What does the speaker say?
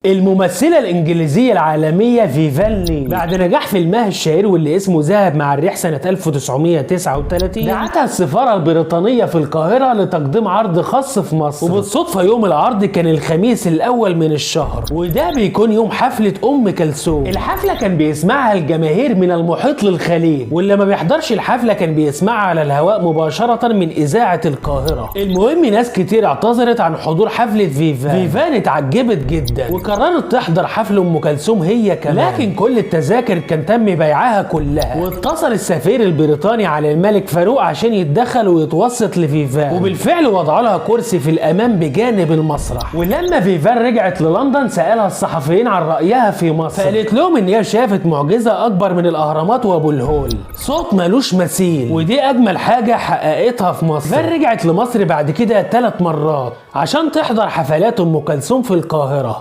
الممثلة الإنجليزية العالمية فيفان لي بعد نجاح فيلمها الشهير واللي اسمه ذهب مع الريح سنة 1939 دعتها السفارة البريطانية في القاهرة لتقديم عرض خاص في مصر. وبالصدفة يوم العرض كان الخميس الأول من الشهر، وده بيكون يوم حفلة أم كلثوم. الحفلة كان بيسمعها الجماهير من المحيط للخليج، واللي ما بيحضرش الحفلة كان بيسمعها على الهواء مباشرة من إذاعة القاهرة. المهم ناس كتير اعتذرت عن حضور حفلة فيفان. فيفان اتعجبت جدا وقررت تحضر حفل ام كلثوم هي كمان، لكن كل التذاكر كان تم بيعها كلها. واتصل السفير البريطاني على الملك فاروق عشان يتدخل ويتوسط لفيفان، وبالفعل وضع لها كرسي في الامام بجانب المسرح. ولما فيفان رجعت للندن سألها الصحفيين عن رأيها في مصر، فقالت لهم ان هي شافت معجزة اكبر من الاهرامات وابو الهول، صوت ملوش مثيل، ودي اجمل حاجة حققتها في مصر. فيفان رجعت لمصر بعد كده 3 مرات عشان تحضر حفلات ام كلثوم في القاهرة.